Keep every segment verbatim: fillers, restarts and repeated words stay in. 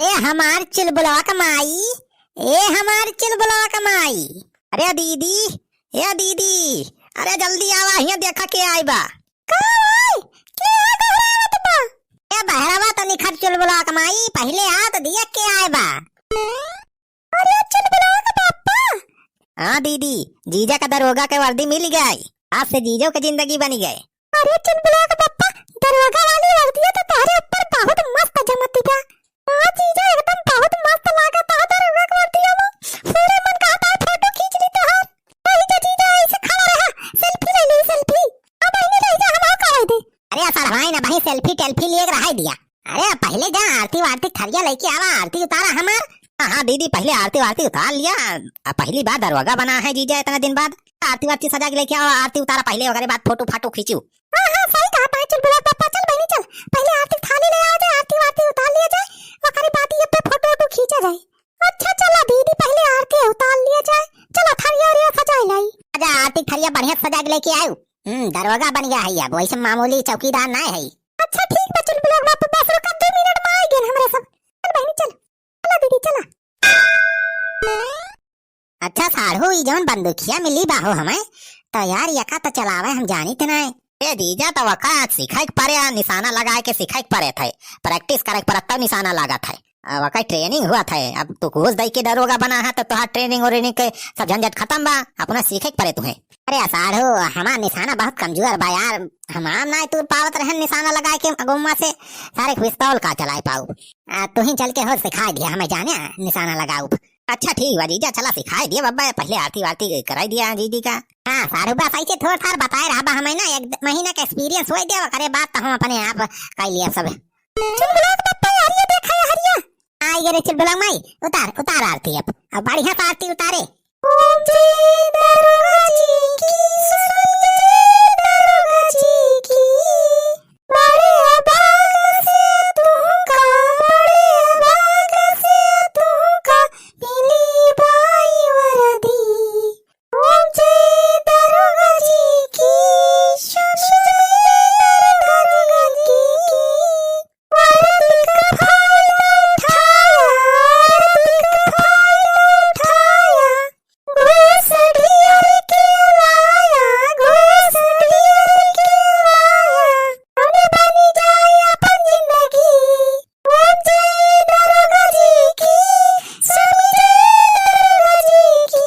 ए हमार चुलबुलवा क माई, ए हमार चुलबुलवा क माई। अरे दीदी, ए दीदी, अरे जल्दी आवा, हियाँ देखा के आइ बा। का भाई, के आ गोहरावत बा? ए बहरवा त निखर चुलबुलवा क माई, पहिले आ त दिया के आइ बा। अरे चुलबुलवा क पापा। हाँ दीदी, जीजा क दरोगा क वर्दी मिलि गइ, आज से जीजो क जिंदगी बनि गइ। अरे चुलबुलवा क पापा, दरोगा वाली वर्दिया त तोहरे ऊपर बहुत मस्त जमत बा। हाँ जीजा, एकदम बहुत मस्त लागत ह दरोगा क वर्दिया में। पूरे मन कहत ह फोटो खींच ली तोहार। वही जो जीजा ऐसे खड़ा रहा, सेल्फी ले ली, सेल्फी। अब बहिनी रह जा, हम आओ करे दे। अरे असर भाई ना भाई, सेल्फी टेल्फी लिए के रहा दिया। अरे पहिले जा आरती वारती थरिया लइके आवा, आरती उतारा हमार। हाँ, हाँ दीदी, पहिले आरती वारती उतार लिया। आ, पहली बार दरोगा बना है जीजा इतना दिन बाद। आरती वारती सजा के लइके आवा, आरती उतारा पहिले, ओकरे बाद फोटो फाटो खींचू। हाँ, हाँ, सही कहा पाए चुलबुलवा क पापा, चल बहिनी चल, पहिले आरती थाली ले आ जाए, आरती वारती उतार लिया जाए, ओकरे बाद ये पे फोटो वोटो खींचा जाए। अच्छा चला दीदी, पहिले आरती उतार लिया जाए, चला थरिया उरिया सजाए लाई। अच्छा आरती थरिया बढ़िया सजा के लइके आयु। हम्म, दरोगा बन गया है अब, वैसे मामूली चौकीदार ना है। अच्छा ठीक बा चुलबुलवा क पापा, बस रुका, दो मिनट में आ गए हमरे सब। चल बहिनी चल, चला दीदी चला। अच्छा साढ़ू, ई जवन बंदूकिया मिली बा हो हमें, त यार यका त चलावे हम जानित नाय। ए जीजा, त वका सीखे के परे, आ निशाना लगाए के सीखे के परे थे, practice करे के परे तब निशाना लागत है। आ वका training हुआ थे, अब तू घूस दई के दरोगा बना है त तोहार training व्रेनिंग के सब झंझट खतम बा, अपना सीखे के परे तुहे। अरे साढ़ू, हमार निशाना बहुत कमजोर बा यार, हमार नाय तूर पावत रहन निशाना लगाए के गौवा से, सारे पिस्तौल का चलाए पाऊ। आ, तुही चल के हो सिखाए दिया हमें जाने निशाना लगाऊ। अच्छा ठीक बा जीजा, चला सिखाए दिया बब्बा, पहिले आरती वारती कराई दिया जीजी का। हाँ साढ़ू बा, सही से थोड़ थार बताए रहा बा हमें ना, एक महीना का experience होए दिया, ओकरे बाद त हम अपने आप कर लिया सब। चुलबुलवा क पापा, हरिया देखा है, हरिया। आई गे रे चुलबुलवा क माई, उतार, उतार आरती अब, अब बढ़िया से आरती उतारे। ओम जय दरोगा जी की, सुन जय दरोगा जी की। बड़े अभाग से तुहका, बड़े अभाग से तुहका मिली बाई वर्दी। ओम जय दरोगा जी की, सुन जय दरोगा जी की। वर्दी का फायदा उठाया, वर्दी का फायदा उठाया, घूस ढेर के लाया, घूस ढेर के लाया, हमने बनी जाए अपन जिंदगी। ओम जय दरोगा जी की, स्वामी जय दरोगा जी की।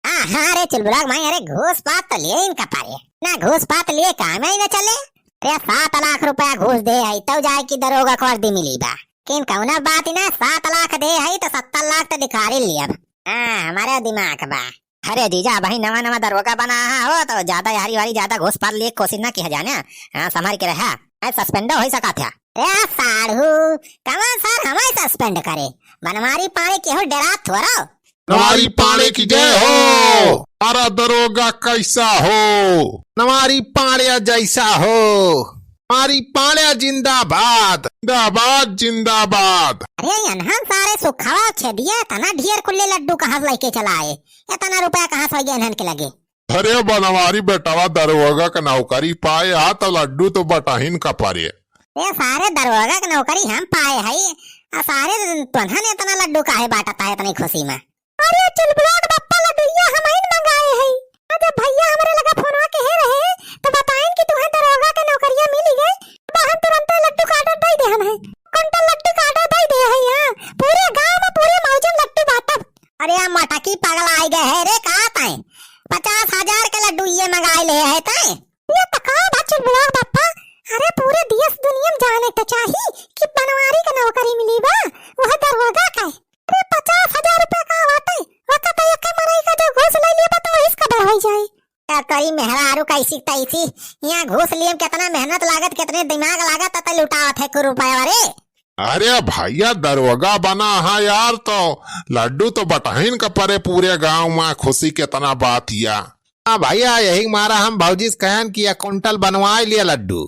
हाँ, हाँ, अरे चुलबुलवा क माई, अरे घूस पात त लिए इनका पारे, ना घूस पात लिए काम ही ना चले। अरे सात लाख रुपया घूस दे आई, तब जाए कि दरोगा क वर्दी मिली बा। किन कौना बात ही ना, सात लाख दे आई त सत्तर लाख त निकाल ही लिया। हाँ, हमारे दिमाग बा। अरे जीजा, अबही नवा नवा दरोगा बना हा हो, त ज्यादा यारी वारी, ज्यादा घूस पात लिए कोशिश ना किया जाए ना। हाँ, संभाल के रहा, नहीं suspend हो सकत है। ए साढ़ू, कवन सर हमें suspend करे? बनवारी पाड़े केहू डेरात थोरो। बनवारी पाड़े की जय हो। हमारा दरोगा कैसा हो? बनवारी पाड़े जैसा हो। बनवारी पाड़े जिंदाबाद, जिंदाबाद, जिंदाबाद। अरे इन्हन सारे सुखवा छेदिया इतना ढेर कुल्ले लड्डू कहाँ से लेके चला आए? इतना रुपया कहाँ से हो गया इन्हन के लगे? अरे बनवारी बेटवा, दरोगा क नौकरी पाए हा तो लड्डू तो बटाहिन का परे। ए सारे, दरोगा क नौकरी हम पाए हई, आ सारे तोन्हन इतना लड्डू काहे बांटत है इतनी खुशी में? अरे चुलबुलवा क बप्पा, लड्डुइया हमहिन मंगाए हई। आ जब भैया हमरे लगा फोनवा के हे रहे, तो बताइन कि तुहे दरोगा क नौकरिया मिली गई, तो हम तुरंते लड्डू क order दई देहन है। कुंटल लड्डू क order दई दे हई, हाँ। पूरे गाँव में, पूरे मौजे में लड्डू बांटब। अरे आ मटकी पगलाइ गए है रे, का तैं पचास हजार के लड्डू ये मंगाए ले है तैं? ये त का बा चुलबुलवा क बप्पा? अरे पूरे देश दुनिया में जाने त चाही कि बनवारी क नौकरी मिली बा, वह दरोगा क। अरे पचास हजार रुपया का बाटे, ओका त एक मरई का जो घूस ले लेबा त वही से कवर होइ जाए। का करी मेहरारू कैसी तैसी, यहाँ घूस लिए में कितना मेहनत लागत, कितने दिमाग लागत, त लुटावत है कुल रुपया रे। अरे भैया, दरोगा बना हा यार, तो लड्डू तो बटाहिन का परे पूरे गाँव में, खुशी कितना बात या। हाँ भैया, यही मारा हम भौजी से कहन कि एक कुंटल बनवाए लिया लड्डू,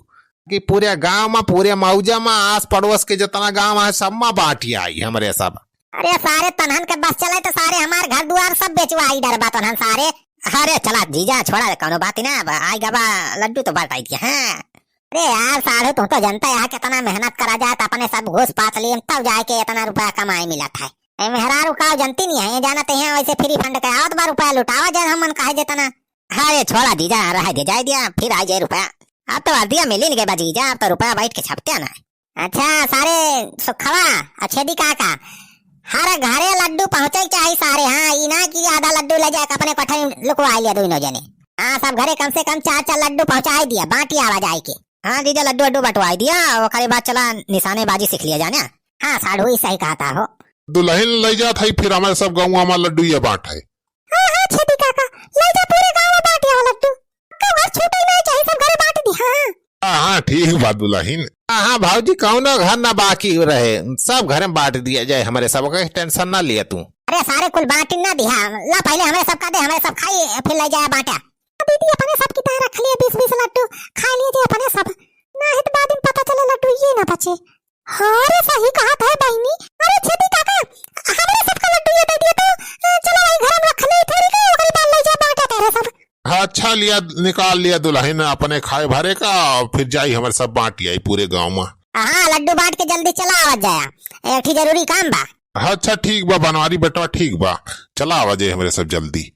कि पूरे गाँव में, पूरे मौजा में, आस पड़ोस के जितना गाँव है, सब में बांट आई हमरे सब। अरे सारे तन्हन के बस चले तो सारे हमार घर दुआर सब बेचवाई डरबा तन्हन सारे। अरे चला जीजा, छोड़ा, कौनो बात ही ना, अब आई गबा लड्डू तो बांट आई दिया, हाँ। अरे यार साढ़ू, तू तो जनता है कितना मेहनत करा जात, अपने सब घूस पास लिए तब जाए के इतना रुपया कमाए मिलत है। ए मेहरारू का जनती नहीं है, ये जानत है वैसे free fund के आवत बा रुपया लुटावा जाए, हमन काहे जेतना। अरे छोड़ा जीजा, रह दे, जाए दिया, फिर आ जाए रुपया। अब तो वर्दिया मिली नहीं गए बा जीजा, अब तो रुपया बैठ के छपते ना। अच्छा सारे सुखवा, अच्छे दी काका, हर घरे लड्डू पहुँचे के चाही सारे। हाँ, ई ना कि आधा लड्डू ले जाके अपने कोठरी लुकवा लिया दोनों जने। हाँ, सब घरे कम से कम चार चार लड्डू पहुँचाई दिया, बांटी आवा जाए के। हाँ जीजा, लड्डू वड्डू बंटवाई दिया, ओकरे बाद चला निशानेबाजी सीख लिया जाए ना। हाँ साढ़ू, ई सही कहता हो। दुलहिन लइ जात है, फिर हमरे सब गउँवा मा लड्डू ये बाँट है। हाँ, हाँ, छेदी काका, लइ जा पूरे गाँव मा बाँट आवा लड्डू। का घर छूटे ना चाही, सब घरे बाँट दी, हाँ। हाँ, हाँ, ठीक बा दुलहिन। हाँ, हाँ, भौजी, कौनो घर ना बाकी रहे, सब घरे मा बाँट दिया जाए, हमरे सब के tension ना लिया तू। अरे सारे कुल बाँट ना दिया, ला पहिले हमरे सब का दे, हमरे सब खाई, फिर लइ जाए बाँटा। दीदी, अपने सब की तरह रख लिए बीस बीस लड्डू, खा लिए जे अपने सब, नाहीं तो बाद में पता चले लड्डू ये ना बचे। हाँ रे, सही कहत है बहिनी। अरे छेदी काका, हमरे सबका लड्डू ये दे दिए तो, अ, चला वही घर में रख ले, थोड़ी का ओकरी बाद ले जा बाँटा तेरे सब। हाँ, अच्छा लिया, निकाल लिया दुलहिन अपने खाए भरे का, और फिर जाई हमरे सब बाँट आई पूरे गाँव मा। हाँ, लड्डू बाँट के जल्दी चला आवा जाया, एक ठी जरूरी काम बा। हाँ, अच्छा ठीक बा बनवारी बेटवा, ठीक बा, चला आवा जाए हमरे सब जल्दी।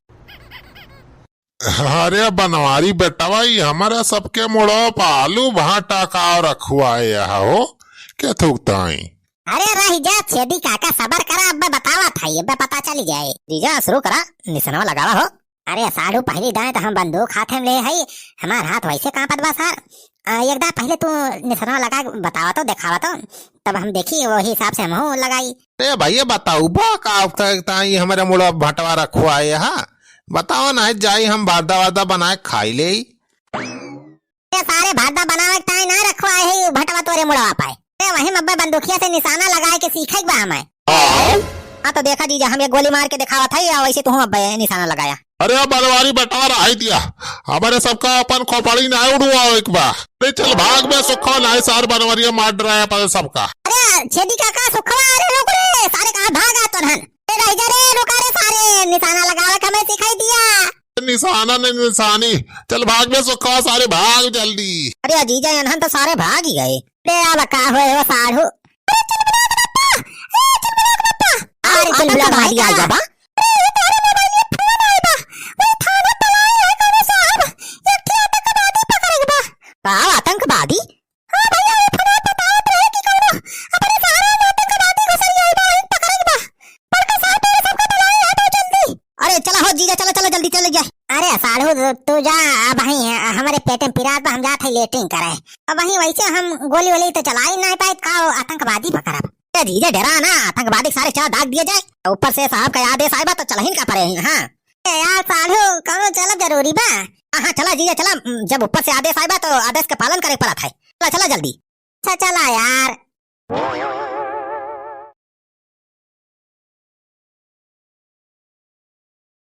अरे बनवारी बेटवा, ई हमरा सबके मुड़वा प आलू भाटा का रखुआए यहाँ हो, के थूकताई? अरे रही जा छेदी काका, सबर करा, अब्बे बतावत है, अब्बे पता चली जाए। जीजा शुरू करा, निसनवा लगावा हो। अरे साढ़ू, पहली दाएं तो हम बंदूक हाथे में ले हई, हमार हाथ वैसे कांपत बा सार। आ, एक दाएं पहले तू निसनवा लगा के बतावा तो, देखावा तो, तब हम देखी, वही हिसाब से हमहू लगाई। ए भैया, बताऊ बा का अब तक ताई हमरे मुड़वा भटवा रखवाए हा? बताओ ना, जाई हम बारदा वारदा बनाए खाई लेई। ए सारे, भादा बनावे के ताई ना रखवाए है, उ भटवा तोरे मुड़वा पाए। ए वही में अब्बे बंदूकिया से निशाना लगाए के सीखे के बा हमें। हाँ तो देखा जीजा, हम एक गोली मार के देखावत है, या वैसे तू अब्बे निशाना लगाया। अरे बनवारी बटवा रहाई दिया, हमरे सबका अपन खोपड़ी ना उड़वावे के बा। अरे चल भाग बे सुखवा, नाहीं सार बनवरिया मार डराया अपन सबका। अरे छेदी काका, सुखवा, अरे रुक रे, सारे कहाँ भागा तोनहन? ए रह जा रे, रुका रे सारे, निशाना लगावे के हमें सिखाई दिया। निशाना नहीं निशानी, चल भाग बे सुखवा, सारे भाग जल्दी। अरे जीजा, इन्हन तो सारे भाग ही गए। अरे अब का होए हो साढ़ू? अरे चुलबुला के बप्पा, ए चुलबुला के बप्पा। अरे चुलबुला के भाई आ जा बा। अरे ये तोहरे मोबाइल में फोन आए बा, वही थाना बुलाए है कौनो साहब, एक ठे आतंकवादी पकड़े के बा। का आतंकवादी? हाँ भैया, ये फोन बतावत रहे कि कौनो अपने शहर में आतंकवादी घुसरी आई बा, वही पकड़े के बा। बड़का साहब मेरे सबका बुलाए है बहुत जल्दी। अरे चला हो जीजा, चला, चला जल्दी चला जा। अरे साढ़ू तू जा, अब भाई हमारे पेट में पिरात बा, हम जात है लेटरिन करे। अब वही वैसे हम गोली वोली तो चला ही नहीं पाए, का आतंकवादी पकड़ब? ए जीजा, डरा ना, आतंकवादी के सारे चला दाग दिए जाए। ऊपर से साहब का आदेश आए बा तो चलहिन का परे ही, हाँ। ए यार साढ़ू, कौनो चलब जरूरी बा? हाँ, हाँ, चला जीजा, चला, जब ऊपर से आदेश आए बा तो आदेश के पालन करे पड़त है। चला, चला जल्दी। अच्छा, चला यार।